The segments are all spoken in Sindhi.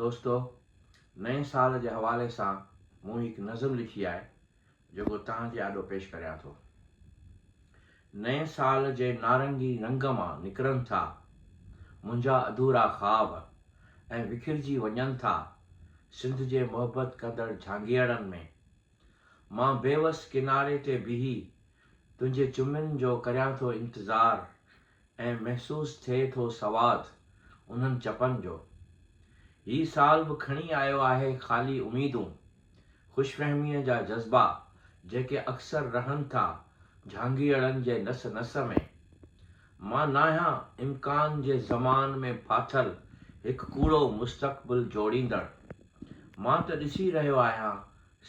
دوستو نئين سال جي حوالي سان مون هڪ نظم لکي آهي جيڪو توهان جي آڏو پيش ڪريان ٿو. نئين سال جي نارنگي رنگ مان نڪرن ٿا منهنجا اڌورا خواب ۽ وکرجي وڃن ٿا سنڌ جي محبت ڪندڙ جهانگيئڙن ۾. مان بيوس ڪناري تي بيهي تنهنجي چمين جو ڪريان ٿو انتظار ۽ محسوس ٿئي ٿو سواد انهن چپن جو. هي سال به کڻي آيو آهي خالي اميدون، خوشفهميء جا جذبا جيڪي اڪثر رهن ٿا جهانگيئڙن جي نس نس ۾. مان ناهيان امڪان جي زمان ۾ ڦاٿل هڪ ڪوڙو مستقبل جوڙيندڙ. مان ته ڏسي رهيو آهيان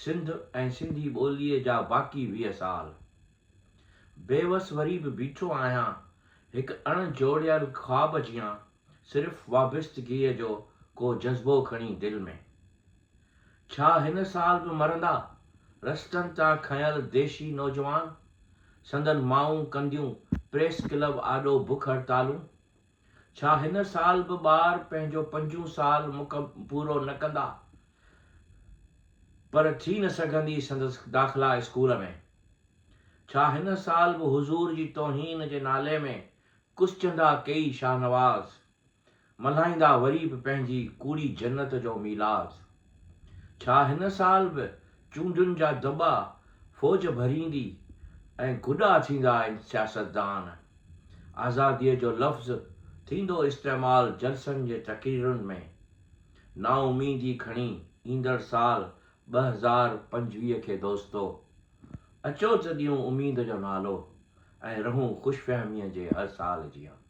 سنڌ ۽ سنڌي ٻوليء جا باقي 20 سال. بيوس وري به بيٺو آهيان هڪ اڻ جوڙيل خواب جيان صرف وابستگيء جو ڪو جذبو کڻي دل ۾. ڇا هن سال به مرندا رستن تان کنيل ديشي نوجوان؟ سندن مائون ڪنديون پريس ڪلب آڏو بک هڙتالون؟ ڇا هن سال به ٻار پنهنجو پنجون سال پورو نه ڪندا پر ٿي نه سگهندي سندس داخلا اسڪول ۾؟ ڇا هن سال به حضور جي توهين جي نالي ۾ ڪسجندا ڪيئي شاهنواز؟ ملهائيندا وري به پنهنجي ڪوڙي جنت جو ميلاد؟ ڇا هن سال به چونڊن جا دٻا فوج ڀريندي ۽ گڏا ٿيندا سياستدان؟ آزاديء جو لفظ ٿيندو استعمال جلسن جي تقريرن ۾. نااميدي کڻي ايندڙ سال 2025 کي دوستو! اچو ته ڏيون اميد جو نالو ۽ رهون خوشفهميء جي هر سال جيان.